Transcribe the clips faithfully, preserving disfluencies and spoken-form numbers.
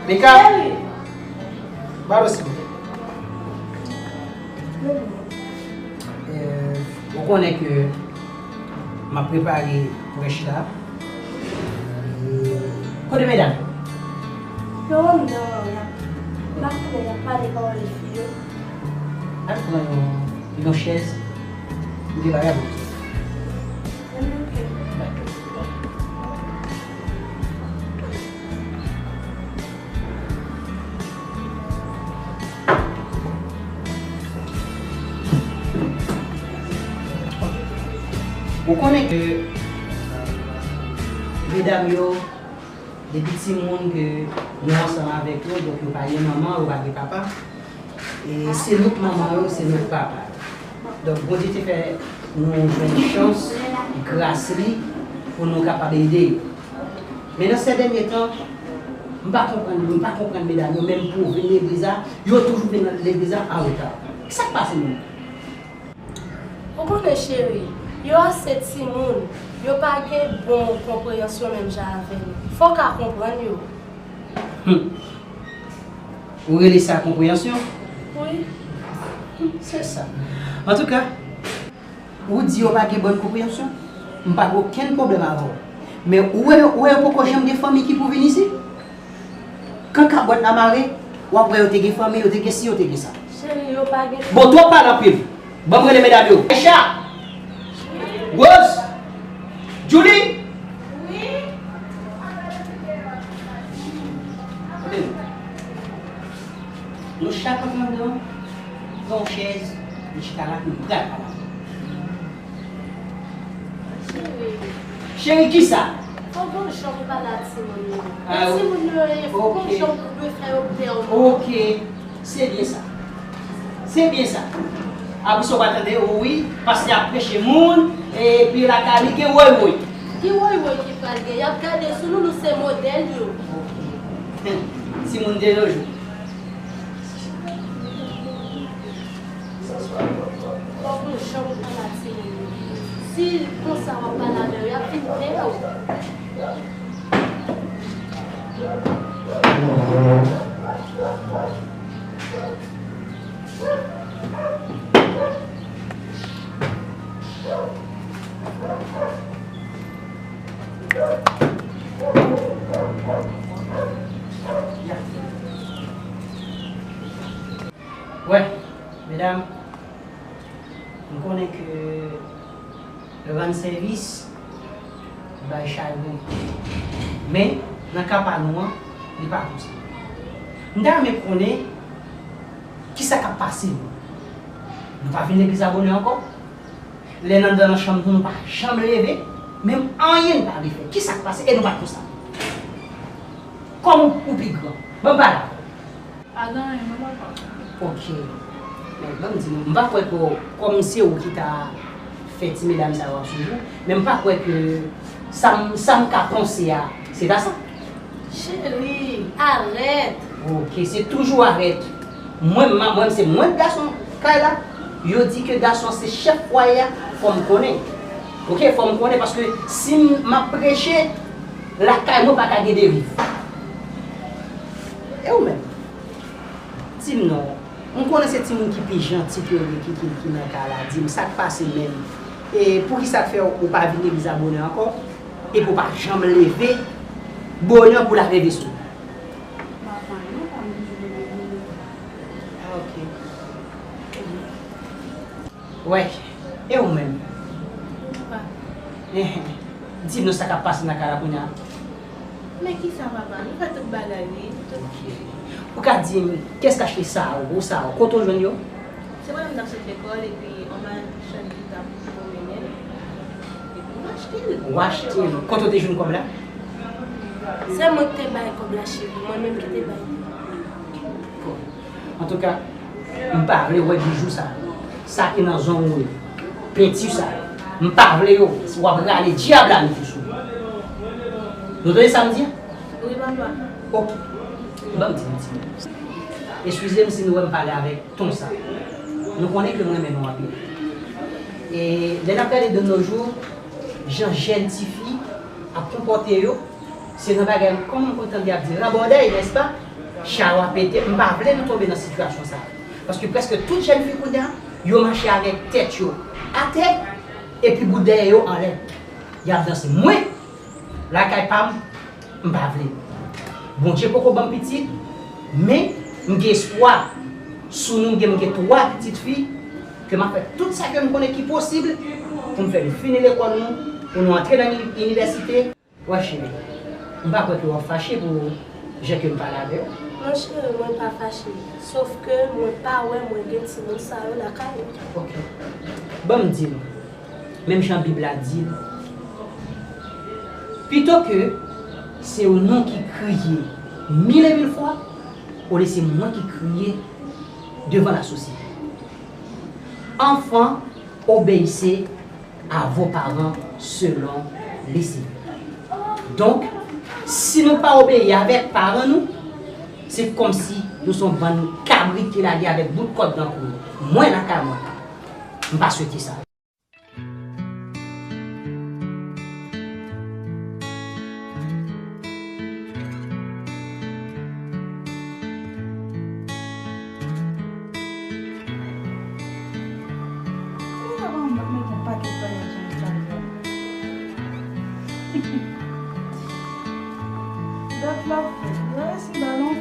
Mika, ba l silvouplè. Euh, ou konnen ke m ap prepare brèch la. Euh, kote medam yo? Yo anndan, y ap, m pa konnen, y ap pale pawòl efi yo. Al pran yon, yon chèz, m gen bagay pou w di. Dakò. Ou konnen ke medam yo, depi timoun ke nou ansanm avèk yo, donk yo pa gen manman, yo pa gen papa. E se nou k manman yo, se nou k papa yo. Donk, Bondye te fè nou jwenn chans, gras li, pou nou kapab ede yo. Men nan sè dènye tan, m pa konprann, m pa konprann medam yo, menm pou vin legliz la, yo toujou vin legliz la an reta. Sa k pase menm? Ou konnen, cheri, yo ase timoun, yo pa gen bon konpreyansyon menm jan avè nou. Fò w ka konprann yo. Hmm. Ou rele sa konpreyansyon? Wi. Se sa. Antouka, ou di yo pa gen bòn konpreyansyon, m pa gen okenn pwoblèm avè w. Men ou wè, ou wè yo poko janm gen fanmi ki pou vin isit? Kan kabwèt la mare, w ap wè yo te gen fanmi, yo te gen si, yo te gen sa. Cheri, yo pa gen. Bon, twòp pale anpil. Ban m rele medam yo. Aisha! Rose! Julie! Wi? Kote nou? Nou chak antre anndan, pran yon chèz, nou chita la, nou pral pale. Cheri. Cheri, kisa? Fò gon jan pou pale a timoun yo. Ah, timoun yo ye, fò gon jan pou dwe fè yo pè w. Ok. Se byen sa. Se byen sa. Apre sa, w pa tande, o wi, pastè ap preche moun, epi lakay li gen woy woy. Ki woy woy ki pral gen? Y ap gade sou nou, nou se modèl yo. Ok. Timoun de nos jours. Fòk nou janm pale a timoun yo. Si konsa w ap pale avè yo, y ap vin pè w. Wè, medam, m konnen ke rann sèvis bay chagren. Men, nan ka pa nou an, li pa konsa. M ta renmen konnen kisa k ap pase nou. Nou pa vin legliz la bonè ankò. Lè n anndan nan chanm nou, nou pa janm leve, menm anyen n pa vle fè. Kisa k pase? E nou pa t konsa. Kòm ou, ou pi gran, ban m pale avè w. Pa gen anyen non, papa. Ok. Men, ban m di nou, m pa kwè ke kòm se ou ki ta fè ti medam sa yo ap swiv ou, men m pa kwè ke sa m, sa m ka panse a, se ta sa. Cheri, arèt. Ok, se toujou arèt. Mwen, m, mwen, se mwen k gason kay la. Yo di ke gason se chèf fwaye a, fò m konnen. Ok, fò m konnen, paske si m, m ap preche, lakay mwen pa ka gen deriv. E ou menm? Di m non. M konnen se timoun ki pi janti ke w ye ki, ki, ki nan kay la. Di m sa k pase menm. E poukisa k fè w pa vin legliz la bonè ankò? Epi w pa janm leve bonè pou l ap leve sou ou? M pa fè anyen, pa m toujou leve bonè. Ah, ok. Wè, e ou menm? Papa. Enhen. Di m non sa k ap pase nan kay la kounye a. Men kisa, papa? Nou fè tout bagay, wi. Ok. Ou ka di m, kiyès k achte sa yo, sa yo? Kote w jwenn yo? Se mwen menm t ap sot lekòl, epi on machann ki t ap pwomennen, epi m achte l. Ou achte l. Kote w te jwenn kòb la? Se mwen ki te bay kòb la, cheri. Mwen menm ki te bay li. Antouka, m pa vle wè bijou sa yo. Sa ki nan zong ou yo. Penti sa yo. M pa vle yo. Si w ap rale dyab la mete sou ou. Nou tande sa m di a? Wi, papa. Ok. Ban m di nou ti mo. Eskize m si nou wè m pale avèk ton sa. Nou konnen ke m renmen nou anpil. E lè n ap gade de nos jours, jan jèn tifi ap konpòte yo, se nan bagay kòm m konn tande y ap di rabòdèy, nèspa? Chawa pete, m pa vle nou tonbe nan sitiyasyon sa. Paske prèske tout jèn fi kounye a, yo mache avèk tèt yo atè, epi bout dèyè yo anlè. Y ap danse. Mwen, lakay pa m, m pa vle. Bondye poko ban m pitit, men m gen espwa sou nou, m gen, m gen twa pitit fi, ke m ap fè tout sa ke m konnen ki posib pou m fè nou fini lekòl nou, pou nou antre nan ini-, inivèsite. Wè cheri, m pa kwè ke w ap fache pou jan ke m pale avè w. Non cheri, mwen pa fache. Sof ke mwen pa wè mwen gen timoun sa yo lakay mwen. Ok. Ban m di nou, menm jan Bib la di l, pito ke se yon non ki kriye mil e mil fwa, olye se mwen ki kriye devan la sosyete. Enfants, obéissez à vos parents selon les Écritures. Donk, si nou pa obeyi avèk paran nou, se kòmsi nou se yon bann kabrit ki lage avèk bout kòd nan kou yo. Mwen, lakay mwen, m pa swete sa. Dat la fè, yo resi balon.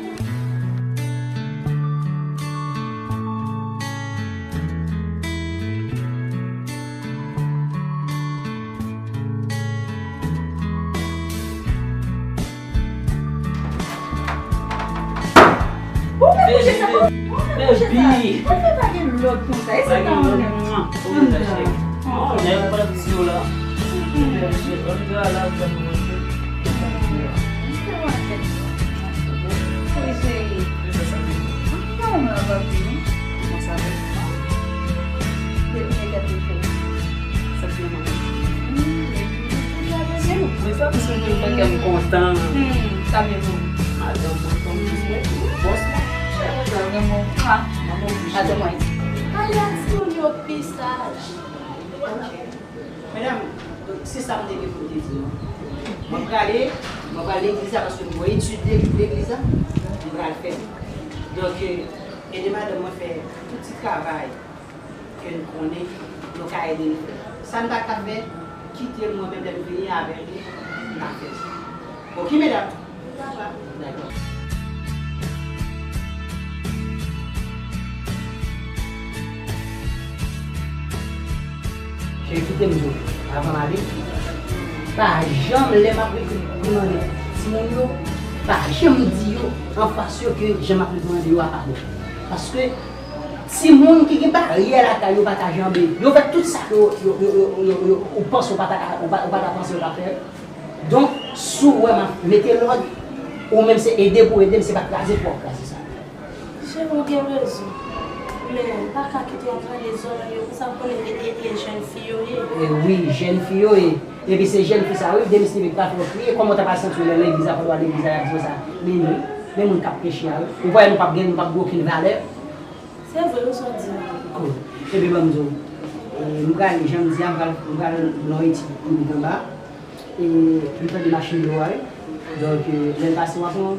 Ou fè kouche sa, ou fè kouche sa. Baby. Ou fè pa gen lòd konsa. E sa pa yon nèg. Ann la. Ann la. Wi, cheri. Kòman w ap ap vini? Kòman sa va? Depi lè gade fè. Sa fè mwen. Hmm, depi lè gade fè. Men sa, paske mwen fè kè m kontan. Hmm, sa byen pou ou. Madanm mwen konn plis mwen, bòs mwen. Cheri, mwen sa vrèman. Ah, madanm mwen. Madanm mwen. Pale ak timoun yo pi saj. Medam, se sa m te gen pou m te di nou. Mwen prale, mwen pral legliz la paske m gon etid legliz la, m pral fè. Donk, ede madanm mwen fè tout ti travay ke n konnen nou ka ede l fè. Sa n pa ka fè, kite l, mwen menm lè m vini avèk li, m ka fè sa. Ok, medam? Dakò. Cheri, kite m di w, avan m ale, pa janm, lè m ap reprimande timoun yo, pa janm di yo anfas yo ke jan m ap reprimande yo a pa bon. Paske timoun ki gen baryè lakay yo pa ka janbe. Yo fè tout sa ke yo, yo, yo, yo, yo, yo, ou panse ou pa ta ka, ou pa, ou pa ta panse yo ka fè. Donk, si w wè m ap mete lòd, ou menm se ede pou ede m, se pa kraze pou w ap kraze sa. Cheri, ou gen rezon. Men, m pa ka kite y ap rale zòrèy yo konsa, ou konnen e, e, e jèn fi yo ye. E wi, jèn fi yo ye. Epi se jèn fi sa yo, wi, Denis Nibe ki pa fè yo kriye. Kòman w ta pral santi w lè legliz la, pandan w al legliz la, y ap di w sa? Men nou, men moun k ap peche a, wi. Ou kwè nou p ap gen, nou p ap gen okenn valè? Se vre wi sa w di a. Cool. Epi ban m di w, e, m pral, jan m di a, m pral, m pral nan etid biblik anba. E, m tande machin dlo a, wi. Donk, e, lè l pase, w ap pran.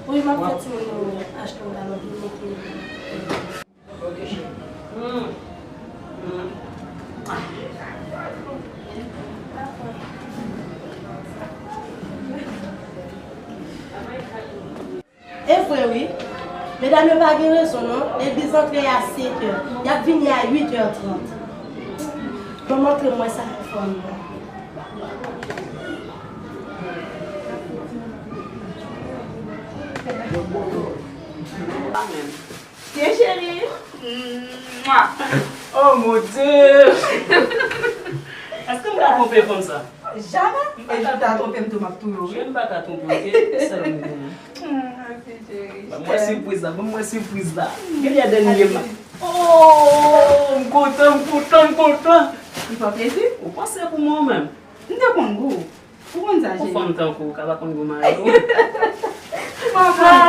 Wi, m ap fè timoun yo achte yon galon pou yo mete. Ok, cheri. Hmm. Hmm. E vre wi. Medam yo pa gen rezon non. Legliz antre a sèt è. Y ap vini a uit è trant. Bon, montre mwen sa ki fò m nan. Amen. Tiens, chérie. Mwa. Oh mon Dieu. Èske m ka twonpe fanm sa? Jamè. E si w ta twonpe m tou, m ap touye w, wi. M pa ka twonpe w, ok? Sèl ou m konnen. Hmm, mèsi, cheri. Ban mwen sipriz la, ban mwen sipriz la. Gen lè dènye m. Oh, m kontan, m kontan, m kontan. Li fè w plezi? Ou panse pou mwen menm? M te konn gou. Ou konn sa, cheri? Yon fanm tankou w ka pa konn gou mari w. Manman.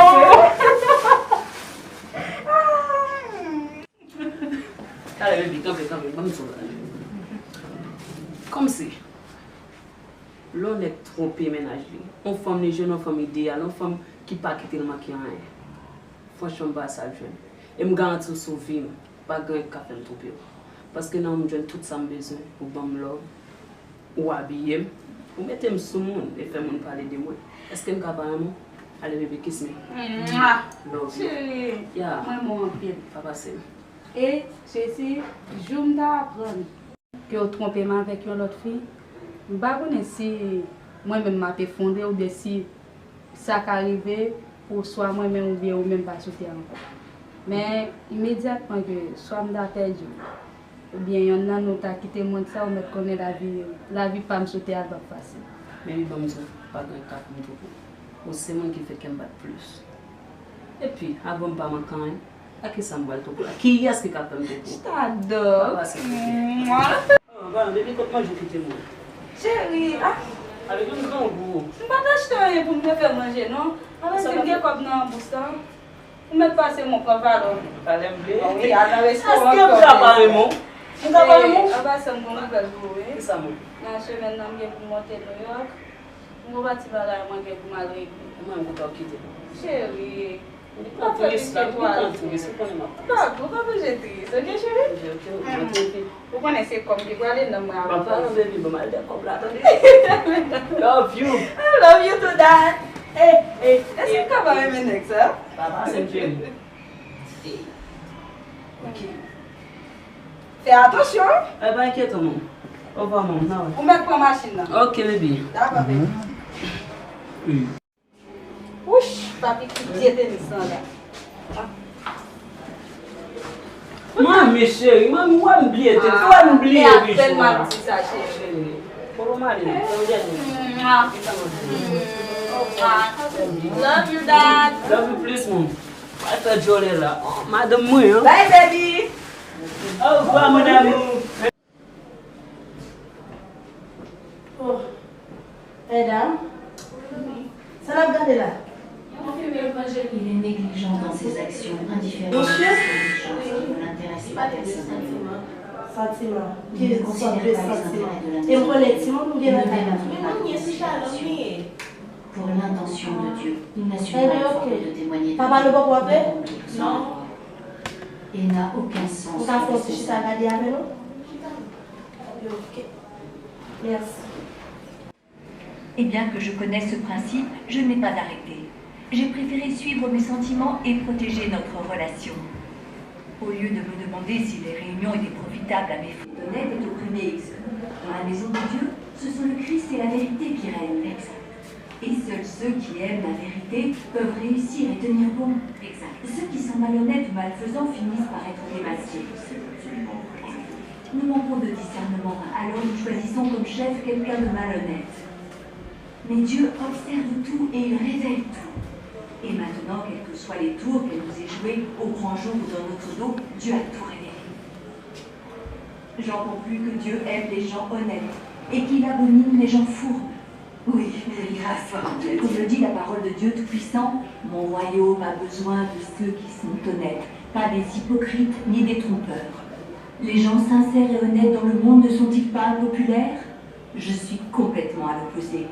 Talè, baby, kanpe, kanpe, ban m di w bagay. Kòmsi, lè yon nèg twonpe mennaj li, yon fanm li jwenn yon fanm ideyal, yon fanm ki pa kite l manke anyen. Franchman, m pa sa jwenn. E m garanti w sou vi m, pa gen anyen k ka fè m twonpe w. Paske nan ou m jwenn tout sa m bezwen. Ou ban m love, ou abiye m, ou mete m sou moun e fè moun pale de mwen. Èske m ka pa renmen w? Ale, bebe, kiss me. Mwa! Love you. Cheri, yeah, m renmen w anpil. Pa pase m. E, Jezi, jou m ta aprann ke w twonpe m avèk yon lòt fi, m pa konnen si mwen menm m ap efondre oubyen si sa ka rive pou swa mwen menm oubyen ou menm pa sou tè ankò. Men, imedyatman ke swa m ta pèdi w, oubyen yonn nan nou ta kite mond sa, ou mèt konnen lavi, lavi pa m sou tè a l p ap fasil. Baby, ban m di w, pa gen anyen k ka fè m twonpe w. Ou se moun ki fè kè m bat plis. Epi, avan m pa manke anyen, a kisa m pral twonpe w la? Kiyès ki ka fè m twonpe w? J't'adore. Pa pase m twonpe w. Mwa. Oh, bon, baby, kot manje w kite m? Cheri, ah. Avèk yon grangou. M pa t achte anyen pou m te fè manje, non. Avèk sa m gen kòb nan bous la. Ou mèt pase m, ou pran valè w. Valè m vle. Wi, al nan restoran. Èske m ka pa renmen w? M ka pa renmen w? Anba sèm gon nouvèl pou ou, wi. Kisa, mwen? Nan semèn nan, m gen pou m monte Nouyòk. M gon pa ti bagay mwen gen pou m al regle. Mwen, m kontan w kite m. Cheri, m pa fè pifye pou al. M kontan w tris, ou konnen m ap tris. Dakò, pa bezwen tris, oke, cheri? Oke, oke, oke. Ou konnen se kòb ki prale nan mwen avèk. Papa, baby, ban m al de kòb la, tande? Love you. I love you too, dad. Hey, hey, èske w ka pa renmen nèg sa? Papa, se m, cheri. Ok. Fè atansyon. Eh, pa enkyete w, mom. Ovwa, mom. Nan wè. Ou mèt pran machin nan. Ok, baby. Dakò, baby. Wouch, papi, ki pye tenis lan la. Manmi cheri, manmi, wè m bliye tenis, wè m bliye bijou an. Apèn m ap di sa, cheri. Cheri, bon, bon, mari, bon, dènye. Love you, dad. Love you, please, mom. Al fè djòlè la. Oh, madanm mwen an. Bye, baby. Au revoir, mon amour. Oh. Hey, dam. Sa n ap gade la? Il est négligent dans ses actions, indifférent dans ses distances, il ne l'intéresse pas personnellement. Santiman. Ki sòt de santiman? E m konnen timoun m gen nan kay la. Pour l'intention de Dieu, il n'assure pas le fardeau de témoigner de Dieu. Papa nou poko ape? Non. Et n'a aucun sens. Ou ka fè yon ti chita gade avè nou? Ok. Merci. Et bien que je connaisse ce principe, je ne l'ai pas arrêté. J'ai préféré suivre mes sentiments et protéger notre relation. Au lieu de me demander si les réunions étaient profitables à mes filles, honnête et opprimée, dans la maison de Dieu, ce sont le Christ et la vérité qui règnent. Et seuls ceux qui aiment la vérité peuvent réussir et tenir bon. Ceux qui sont malhonnêtes ou malfaisants finissent par être démasqués. Nous manquons de discernement, alors nous choisissons comme chef quelqu'un de malhonnête. Mais Dieu observe tout et il révèle tout. Et maintenant, quels que soient les tours qu'elle nous ait joués au grand jour ou dans notre dos, Dieu a tout révélé. J'en conclus que Dieu aime les gens honnêtes et qu'il abomine les gens fourbes. Oui, mais grâce à Dieu. Comme le dit la parole de Dieu Tout-Puissant, mon royaume a besoin de ceux qui sont honnêtes, pas des hypocrites ni des trompeurs. Les gens sincères et honnêtes dans le monde ne sont-ils pas impopulaires? Je suis complètement à l'opposé.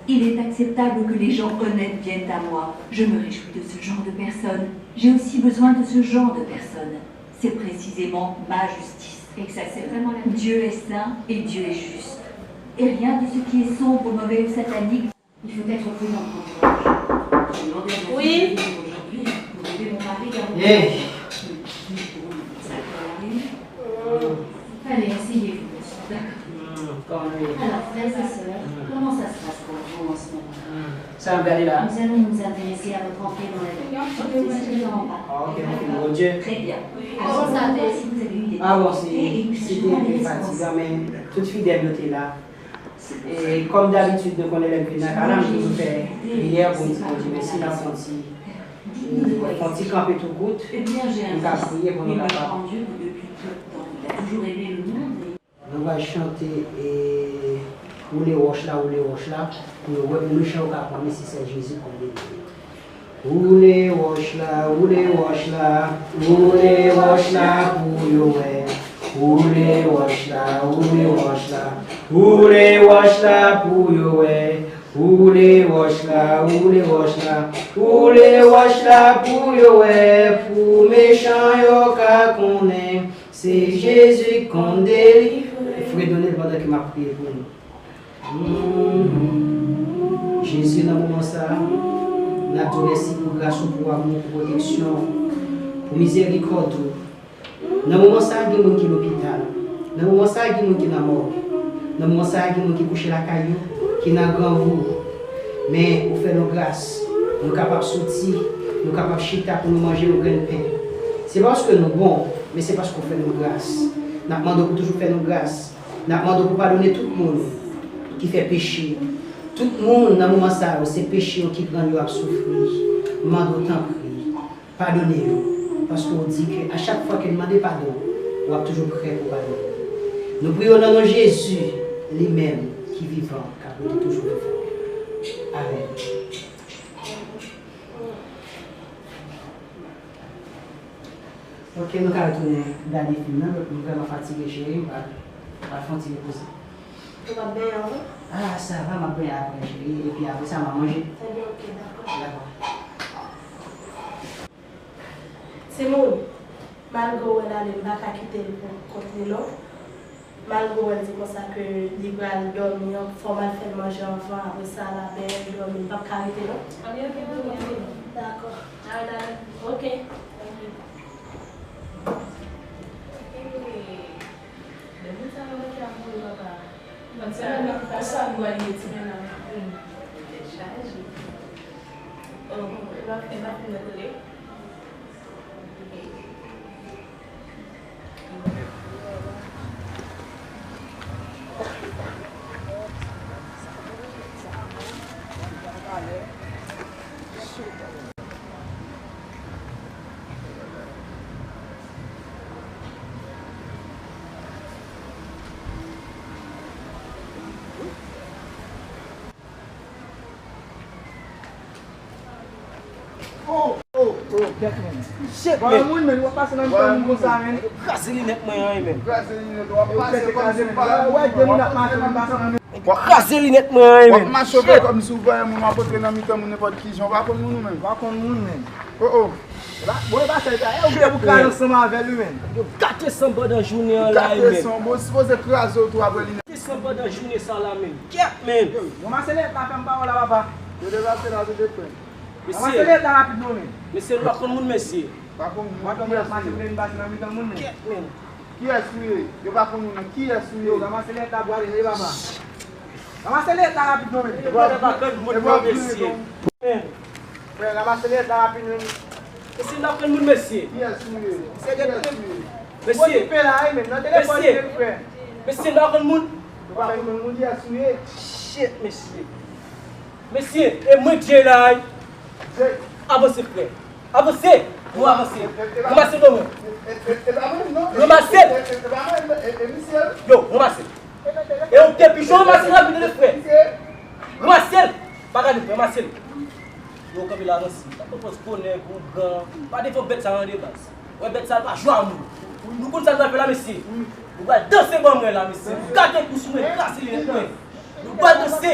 Il est acceptable que les gens honnêtes viennent à moi. Je me réjouis de ce genre de personnes. J'ai aussi besoin de ce genre de personnes. C'est précisément ma justice. Dieu est saint et Dieu est juste. Et rien de ce qui est sombre, mauvais ou satanique. Il faut être prudent quand on voyage. Je demandais à ma fille de venir aujourd'hui pour aider mon mari garder. Hey. Allez, asseyez-vous. D'accord. Alors, frères et sœurs, comment ça se passe pour vous en ce moment? Sa n ap gade la? Nous allons nous intéresser à votre entrée dans la vie. Est-ce que ça ne vous dérange pas? Ah, ok, ok, mon Dieu. Très bien. Alors, si vous avez eu des difficultés, et puis je m'en ai responsable. Tout fidèl yo te la. E kòm dabitid, nou konnen lè m vin nan kay la, m toujou fè priyè pou m di Bondye mèsi, n ap fè yon ti, fè yon ti kanpe tou kout, nou ka priye pou nou kapab. Nou pral chante, e, woule wòch la, woule wòch la, pou yo wè, pou mechan yo ka konnen si se Jezi k kondane yo. Woule wòch la, woule wòch la, woule wòch la pou yo wè. Woule wòch la, woule wòch la, woule wòch la pou yo wè. Woule wòch la, woule wòch la, woule wòch la pou yo wè, pou mechan yo ka konnen se Jezi k konn delivre. Fredone l pandan ke m ap priye pou nou. Jezi, nan moman sa a, n ap di w mèsi pou gras ou, pou amou, pou pwoteksyon ou, pou mizerikòd ou. Nan moman sa a, gen moun ki lopital. Nan moman sa a, gen moun ki nan mòg. Nan moman sa a, gen moun ki kouche lakay yo, ki nan grangou. Men, ou fè nou gras. Nou kapab soti, nou kapab chita pou nou manje yon grenn pen. Se pa paske nou bon, men se paske ou fè nou gras. N ap mande w pou toujou fè nou gras. N ap mande w pou padone tout moun ki fè peche. Tout moun nan moman sa yo, se peche yo ki rann yo ap soufri. M mande w tanpri, padone yo, paske w di ke a chak fwa ke n mande padon, w ap toujou prè pou padone. Nou priye w nan non Jezi, li menm ki vivan, k ap rete toujou vivan. Amèn. Ok, nou ka retounen gade fim nan, nou vrèman fatige, cheri, m pral, m pral fè yon ti repoze. Ou p ap benyen avan? Ah, sa va, m ap benyen apre, cheri, epi apre sa, m a manje. Ebyen, ok, dakò. Dakò. Timoun, malgre w wè l ale, m pa ka kite l pou kont li, non. Malgre w wè l di konsa ke li pral dòmi an, fò m al fè l manje anvan, apre sa, l a benyen, l dòmi, m p ap ka rete, non. Anben, ok, maman. Dakò. Alright, darling. Ok. Ok. Demen sa mwen ki ap voye papa. Mwen se la nan konsa m wè li ti nèg la. Tèt chaje. Oh, e pa, e pa fin nan tele. Oh, oh, oh, kèt, men. Shit, men. Bò moun, men, w ap pase nan mitan moun konsa, men. Kraze linèt mwen an, men. Kraze linèt, w ap pase kòmsi w pa la. Wè, de moun ap mache, men, pase nan men. W ap kraze linèt mwen an, men. W ap mache kòmsi w pa moun, w ap antre nan mitan moun nenpòt ki jan. W pa konn moun ou menm. W pa konn moun, men. Oh, oh. Bon, e pa sa, e pa, e ou gen pou kal ansanm avè l, wi, men. Yo gate san pandan jounen an la, men. Gate san, bon, sipoze kraze w tou apre li. Gate san pandan jounen sa la, men. Kèt, men. Yo, ranmase lèt la, fè m pawòl la, papa. Yo deplase la, yo deprè. Ranmase lèt la rapid, non, men. Mesye, nou pa konn moun, mesye. Pa konn moun, kiyès ou ye? Kiyès ou ye? Yo pa konn moun, non. Kiyès ou ye? Yo, ranmase lèt la, bwale, men, papa. Ranmase lèt la rapid, non, men. Yo pa konn moun, non, mesye. Frè, ranmase lèt la rapid, men. Mesye, n ap pran moun, mesye. Kiyès ou ye? Mesye, kiyès ou ye? Mesye. Okipe la, wi, men. Nan telefòn, mesye, men, frè. Mesye, n ap pran moun. Yo pa konn moun, kiyès ou ye? Shit, mesye. Mesye, e mwen k Jay la, wi. Jay. Avanse, frè. Avanse. Nou avanse. E, e, e pa mwen. Ranmase l, non. E, e, e, e pa mwen, non. Ranmase l. E, e, e, e pa mwen, e, e, misye. Yo, ranmase l. E ou te pi cho, ranmase l rapid, frè. Ranmase l. Pa gade, frè, ranmase l. Yo, kanpe la, ranse. Pa pran pòz konèg, ougan. Pa defann bèt sa nan de baz. Wè, bèt sa, l pa jwe a moun. Nou konn sa n pral fè la, mesye. Nou pral danse ban mwen la, mesye. Nou gate kou sou mwen, kraze linèt mwen. Nou pral danse.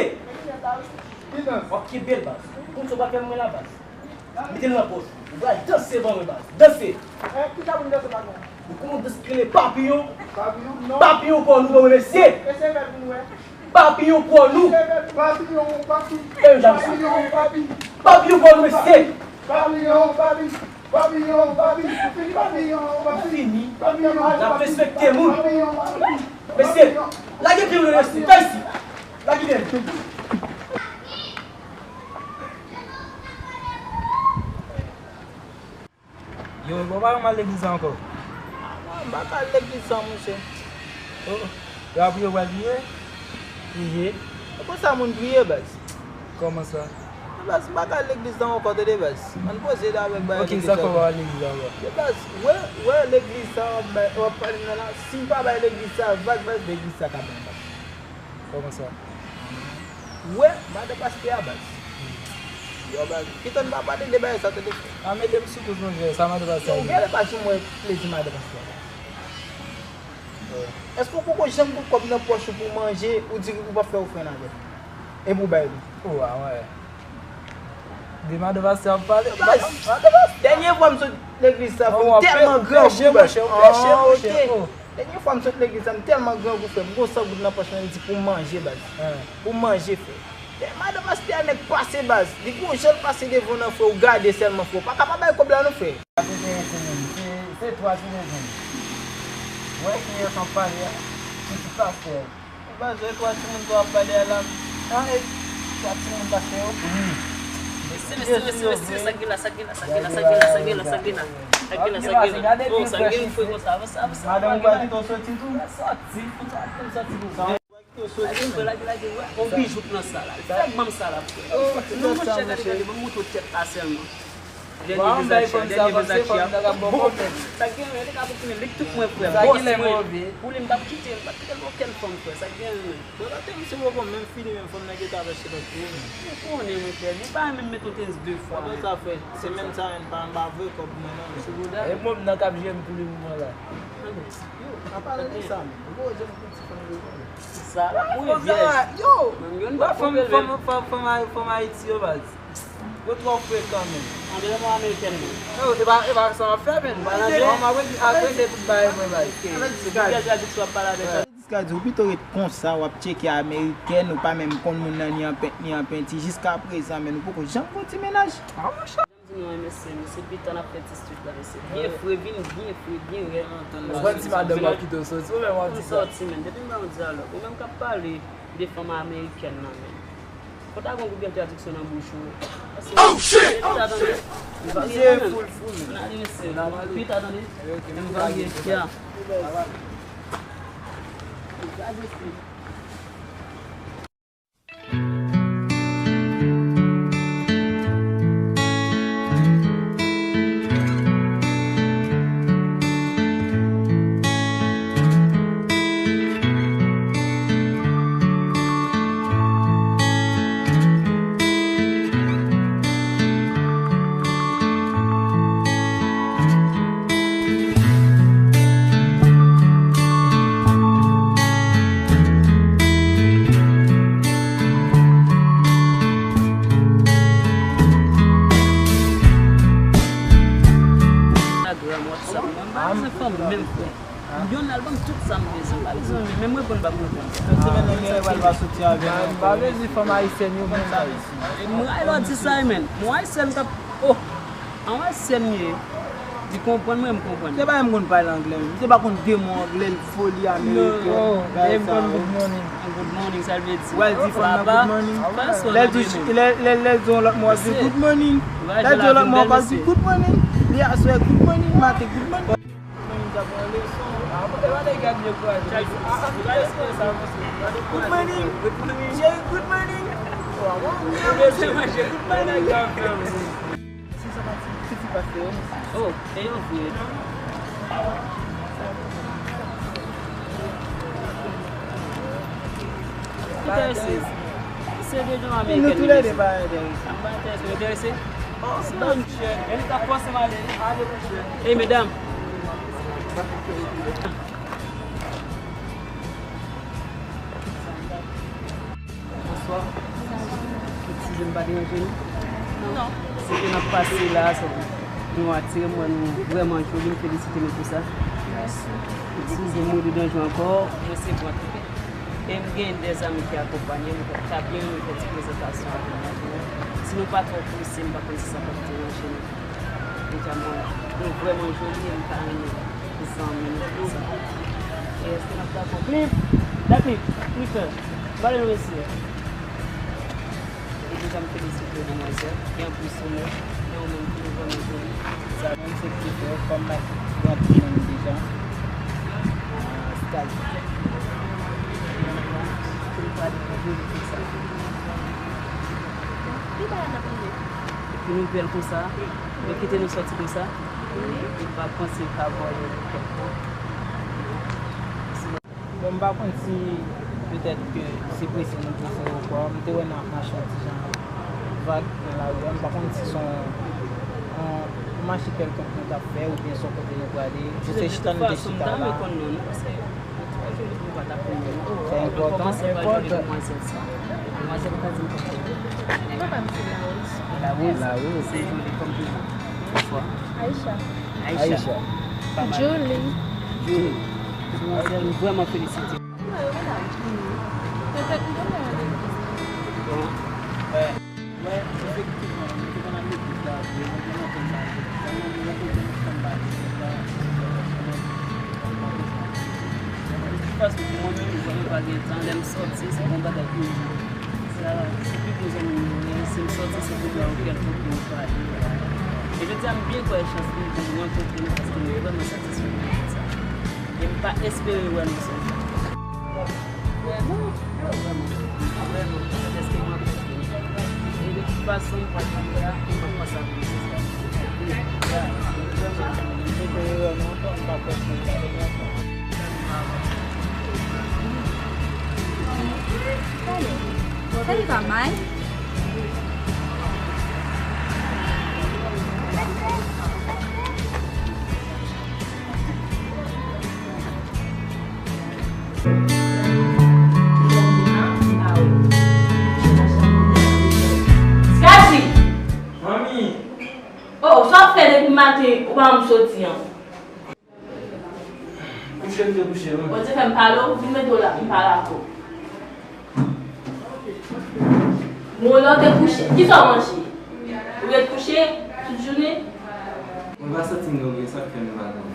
W ap kenbe l, baz. Ou konn sa w pral fè mwen la, baz. Mete l nan pòch ou. Ou pral danse ban mwen, baz. Danse! Eh, kisa pou n danse, patwon? Ou konn dans ki rele papiyon? Papiyon? Non. Papiyon kò nou ban mwen, mesye! Eseye fè l pou n wè. Papiyon kò nou! Eseye fè l pou n wè. Papiyon, papi. Papiyon, papi. Papiyon kò nou, mesye! Papiyon, papi. Papiyon, papi. Fini, papiyon, papi. Fini. Papiyon, papi. N ap respekte moun. Papiyon, papi. Mesye, lage pye nou, mesye. Fè isi. Lage pye nou. Yo, ou pa janm al legliz la ankò? Non, m pa ka al legliz sa, monchè. Oh, yo ap priye, ou pral priye? Priye? E konsa moun priye, baz. Kòman sa? Baz, m pa ka al legliz la ankò, tande, baz. Ann poze la avèk bagay legliz la. Ok, sa fè w pa al legliz la ankò? Baz, wè, wè legliz sa w ap bay, w ap pale nan la, si m pa bay legliz sa vag, baz, legliz sa ka bay vag. Kòman sa? Wè, madan pastè a, baz. Yo, baz, kite n pa pale de bagay sa, tande. A, mete m sou kouz, monchè, sa madan pastè a di. Yo, gade pa janm wè plezi madan pastè a, baz. Èske w poko janm gen kòb nan pòch ou pou w manje, ou di ou p ap fè ofrann avè l? E pou bay li. Oh, ah ouais. De madan pastè ap pale. Baz, dènye fwa m sot legliz sa, fò m tèlman grangou, baz. Ah, ok. Dènye fwa m sot legliz sa, m tèlman grangou, frè. M gon san goud nan pòch mwen, m di pou m manje, baz. Pou m manje, frè. Lè madan pastè a nèk pase, baz. Li gon jan l pase devan w nan, frè, ou gade sèlman, frè. Ou pa ka pa bay kòb la non, frè. Se twa timoun. Wè ki yo t ap pale a. Pitit pastè. Baz, wè twa timoun sa w ap pale a la. An, e twa timoun pastè yo. Wi. Mesye, mesye, mesye, mesye, sa k gen la, sa k gen la, sa k gen la, sa k gen la, sa k gen la, sa k gen la. Sa k gen la, sa k gen la. Oh, sa k gen, frè, konsa, avanse, avanse. Madanm ou pa kite w soti tou? Soti, konsa, konsa, ti boukan. Lage, frè, lage, lage, wè. On bijou k nan sa la. Fè ban m sa la, frè. Non, monchè, gade, gade, ban m montre w tèt la sèlman. Dènye Vèzachi a, dènye Vèzachi a. Bon, sa gen anyen, li ka pou fini, li k tout mwen, frè. Bòs mwen. Pou li, m p ap kite l, m p ap kite l pou okenn fanm, frè. Sa gen anyen. Mwen pa te misye poko menm fini, menm fanm nan gentan ap achte lòt pou ou menm. Ou konnen, mon frè, li pa menm met yon tens de fwa. Kòman sa, frè? Se menm sa menm, pa anba vre kòb mwen non. E mwen nan k ap jwe m pou le moman la. An palan de sa menm, ou poko janm konn ti fanm yo konn. Sa la pou e vyèj. Yo! Menm yo n pa pou bèl menm. Fanm Ayiti yo, baz. Yo twò frekan menm. An dedan mwen amerikèn mwen. Yo, e pa, e pa sa w ap fè menm. Mwen ap rete tout bagay mwen, baz. Se pou vyèj la di w ap pale avèk sa. Diska di ou pito ret konsa, w ap tcheke amerikèn, ou pa menm konn moun nan ni an pent ni an penti. Jiska prezan menm, ou poko janm fè yon ti mennaj. Di nou, mesye, mesye, pita n ap fè ti street la, mesye. Byen fre, vin byen fre, byen rèd. Ou konn ti madanm w ap kite w soti, ou menm w ap di sa. M soti, menm. Depi m ba yon dyalòg, ou menm k ap pale de fanm amerikèn nan, menm. Fò ta gon Google Traduction nan bouch ou. Oh, shit! Pita tande. Misye full, full. N ale, mesye. Pita tande. M varye, ya. Instagram, WhatsApp, mwen pa bezwen fanm menm, frè. Yon album, tout sa m bezwen, m pa bezwen menm, menm reponn pa pou reponn. Tout semèn nan gen rewèl pa soti avè m. M pa bezwen fanm ayisyèn yo menm la isi. Mwen ray lè w di sa, men. Mwen ayisyèn k ap, oh, an ayisyèn m ye. Li konprann mwen, m konprann. Se pa menm konn pale anglè menm. Se pa konn de mo anglè, foli ameriken, bagay sa yo. Good morning, sa l vle di? Wè l di fanm nan good morning. Lè l di, lè, lè, lè l di yon lòt mo, w ap di good morning. Lè l di yon lòt mo, w ap di good morning. Li aswè good morning, maten good morning. Mwen menm sa pran leson. Ah, bon, e pa nèg ap dekouraje. Ah, ah, gade sa, mesye. Good morning. Good morning. Cheri, good morning. Ou bezwen manje good morning. Si sa pa ti, ti, ti pastè yo, mesye. Oh, e yo vre. Enterese. Se de djòl amerikèn. Nou toulède pa enterese. M pa enterese. Ou enterese? Oh, se pa yon chè. E li t ap fòse m ale. Ale, monchè. Ey, medam. Bonswa. Eskize m pa deranje nou? Non. Se ke n ap pase la, so, nou atire m, wè nou vrèman joli, m felisite nou pou sa. Mèsi. Eskize m, mwen dedan jwe ankò, mwen se vant. E m gen de zanmi ki akonpanye m, ta byen renmen fè ti prezantasyon avè nou. Si nou pa twò prese, m pa konn si sa p ap deranje nou. Deja, mwen, nou vrèman joli e m ta renmen zanmi nou konsa. E èske n ap dakò? Clip! Da clip! Clip! Pale nou mesye! E deja m felisite w demwazèl. E anplis ou menm, e ou menm tou, ou vrèman joli. Sa menm se pli fò, kòm m ap rantre nan li deja. Ah, style. Pou l pale joli konsa. Ki bagay n ap rive? Epi nou bèl konsa, yo kite nou sòti konsa. Wi. Yo pa panse yo ka vòlè nou kèlkonk. Bon, m pa konn si petèt ke se prese nou prese yo kwè. M te wè n ap mache yon ti jan vag nan lari a. M pa konn si se yon, yon mache kèlkonk nou t ap fè oubyen se yon kote nou prale. Si se chita nou te chita la. Se enpòtan, se enpòtan. Demwazèl ou ka di m kòman ou rele? Papa m se Larose. Larose. Larose. Se joli kòm toujou. Bonswa. Aisha. Aisha. Aisha. Pa mal. Julie. Julie. Demwazèl, m vrèman felisite. Bon. Wè, wè, efektivman, nou te konn al legliz la, vre, nou te nan konn sa, sa nou rankontre yon fanm pa gen sa, sa nou rankontre sa. De tout fason, pou mwen menm, jan m pa gen tan, lè m sòti, se yon bagay pou mwen. Sa, se pi bon zanmi m yo ye, si m sòti, se pou bwè yon kèlkonk, pou nou pale. E jodi a, m byen kwè chans pou m rankontre nou, paske nou vrèman satisfè de tout sa. E m pa espere wè nou sou. Vrèman? Vrèman. Vrèman. Dèske mwen renkontre nou. E de tout fason, m pral pale a, e m ap pase avè nou se sa. Vrèman. M te kwè vrèman, m pa kwè se sa. Sa li pa mal. Skazi! Manmi! Oh, sa w fè depi maten ou pa janm soti an? Kouche m te kouche, wi. Bondye fè m pale w, vin mete w la pou m pale avè w. Bon, lè w te kouche, kisa w manje? Ou ret kouche tout jounen? Mwen pa santi m dormi, sa k fè m pa dormi.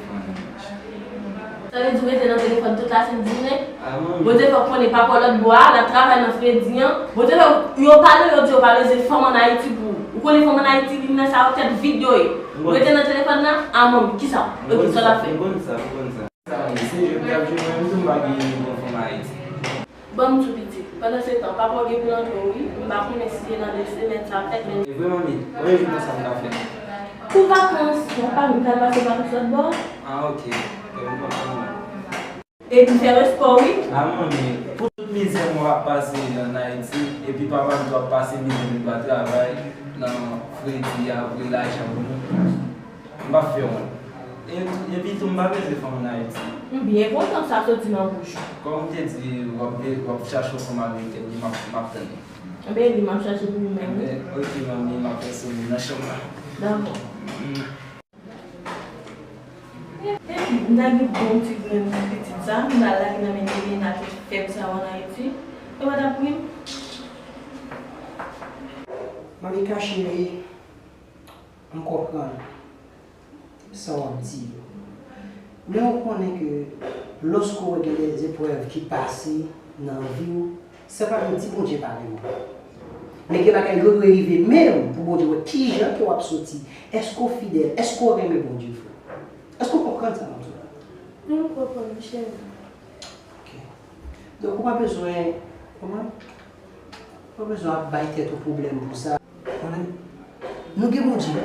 Sa vle di w rete nan telefòn tout lasent jounen? Ah, manmi. Bondye fè w konnen papa w lòt bò a, l ap travay nan fredi an. Bondye fè w, yo pale, yo di yo pa bezwen fanm ann Ayiti pou ou. Ou konnen fanm ann Ayiti, vin nan sa yo tèt vid yo ye. Ou rete nan telefòn nan? Ah, manmi, kisa? Ok, sa w ap fè? M konn sa, m konn sa. Sa, manmi, se jwe m t ap jwe, mwen menm tou m pa gen bon fanm Ayiti. Ban m di w pitit, pandan se tan, papa w gen pou l antre w wi, m pa konnen si se nan de semèn sa ap fèt, men. E vre, manmi, konbyen jou konsa m ka fè? Pou vakans, non, pa vin kal pase vakans lòt bò. Ah, ok. Fè m kontan, manmi. Epi fè respè w, wi. Ah, manmi, pou tout mizè mwen ap pase ann Ayiti, epi papa m tou ap pase mizè, li pa travay nan fredi a, voye lajan pou nou. M p ap fè wont. E, epi tou, m pa bezwen fanm ann Ayiti. M byen kontan sa soti nan bouch ou. Kòm m te di, w ap, w ap chache yon fanm amerikèn, m ap, m ap tann li. Enben, li m ap chache pou ou menm, wi. Enben, ok, manmi, m ap fè sou li nan chanm nan. Dakò. Mm. Epi, m ta gen bon ti grenn pitit sa, m ta lage nan men Nene, nan tout fèb sa yo ann Ayiti. Yo pa t ap ri m. Malika cheri, m konprann sa w ap di yo. Men ou konnen ke lòske w wè gen de zeprèv ki pase nan vi w, se pa vle di Bondye pa renmen w. Men gen bagay yo dwe rive menm pou Bondye wè kijan ke w ap soti. Èske w fidèl? Èske w renmen Bondye vre? Èske w konprann sa m ap di w la? Wi, m konprann, cheri. Ok. Donk, ou pa bezwen, kòman? Ou pa bezwen ap bay tèt ou pwoblèm pou sa. Konnen, nou gen Bondye.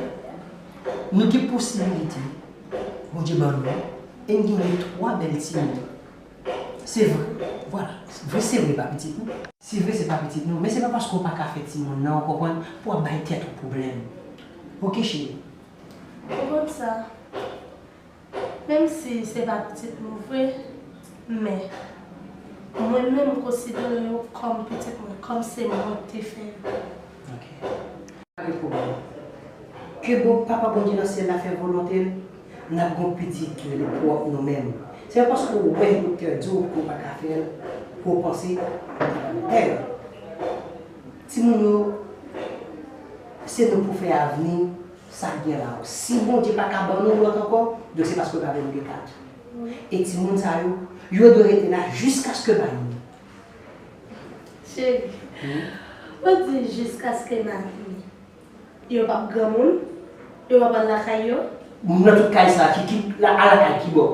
Nou gen posibilite. Bondye ban nou. E n genyen twa bèl timoun. Se vre. Vwala. Vre, se vre, pa pitit nou. Se vre, se pa pitit nou. Men se pa paske w pa ka fè timoun nan, ou konprann, pou w ap bay tèt ou pwoblèm. Ok, cheri? Ou konn sa. Menm si se pa pitit nou vre, men mwen menm, m konsidere yo kòm pitit mwen, kòm se mwen ki te fè yo. Ok. Pa gen pwoblèm. Ke bon, Papa Bondye nan syèl la fè volonte l, n ap gen yon pitit ki rele pwòp nou menm. Se pa paske w wè doktè di w ke w pa ka fè l, pou w panse w pa ka fè l. Timoun yo, se nou pou fè avni. Sa k gen la, si Bondye pa ka ban nou lòt ankò, donk se paske pa vle nou gen kat. E timoun sa yo, yo dwe rete la jiskaske m al mouri. Cheri, hmm? Ou di jiskaske m al mouri. Yo p ap granmoun, yo p ap al lakay yo. Nan tout kay sa, ki, ki, la, al lakay ki bò?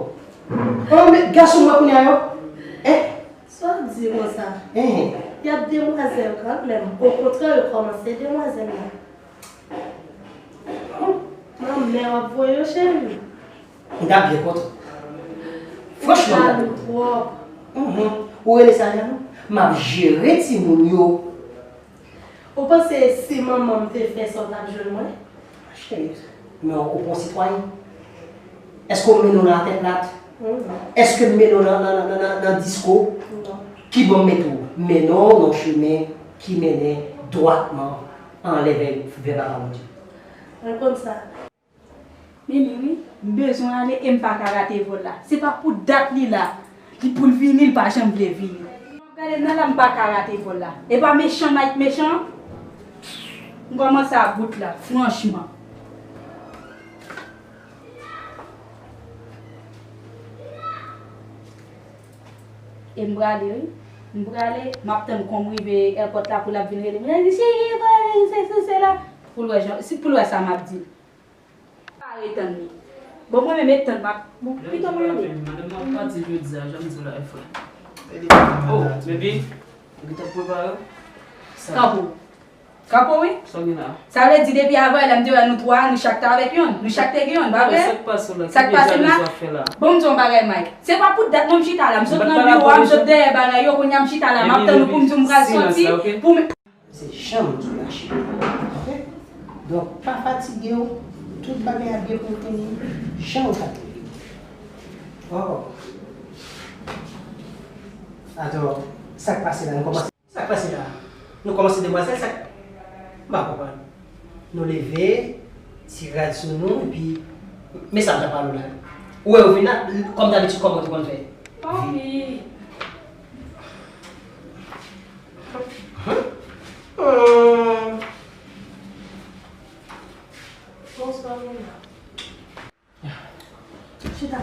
Oh, men gason m wè kounye a yo, eh? Sa w di konsa? Eh. Y ap demwazèl kanmenm. Okontrè, yo kòmanse demwazèl la. Nan men w ap voye yo, cheri. M ta byen kontan. Franchman, m ta byen kontan. Ou jalou twòp. Mhm. Ou rele sa jalou? M ap jere timoun yo. Ou panse si manman m te fè sa, w t ap jwenn mwen? Cheri, men w pa yon sitwayen. Èske w mennen w nan atèntat? Non. Èske m mennen w nan, nan, nan, nan, nan disko? Non. Ki bò m mete w? M mennen w nan chemen ki mennen dwatman anlè vè, vè Papa Bondye. Mwen konn sa. Mimi, wi, m bezwen ale e m pa ka rate vòl la. Se pa pou dat li la, li pou l vini, li pa janm vle vini. Gade nan la, m pa ka rate vòl la. E pa mechan Mike mechan? M kòmanse a bout la, franchman. E m prale, wi. M prale, m ap tann kon m rive èpòt la pou l ap vin rele m. Li di, "Cheri, e pa se, se, se la." Pou l wè jan, si, pou l wè sa m ap di l. Pare tann li. Bon, mwen menm, e tann m ap, bon, pito mwen ale. Madanm nan pati jodi a, jan m di w la, frè. Oh, baby, ou gentan prepare w? Kanpe w. Kanpe w, wi. Sa w gen la? Sa vle di, depi avan yè la, m te wè nou twa, nou chak t avèk yonn. Nou chak te gen yonn, pa vre? Sa k pase w la? Sa k pase m la? Bon, m di w yon bagay, Mike. Se pa pou dat non m chita la. M sot nan biwo a, m sot dèyè bagay yo, kounye a m chita la. M ap tann ou pou m di w m pral soti, pou m Se jan m di w la, cheri. Ok? Donk, pa fatige w. Tout bagay ap byen pou w kounye a. Jan w ta vle. Oh. Atò, sa k pase la? Nou kòmanse. Sa k pase la? Nou kòmanse demwazèl, sa k, m pa konprann. Nou leve, ti rad sou nou, epi, men sa m t ap pale w la. Ou wè, ou vin la, kòm dabitid, kòman w te konn fè? Papi. Bonswa, Mona. Chita.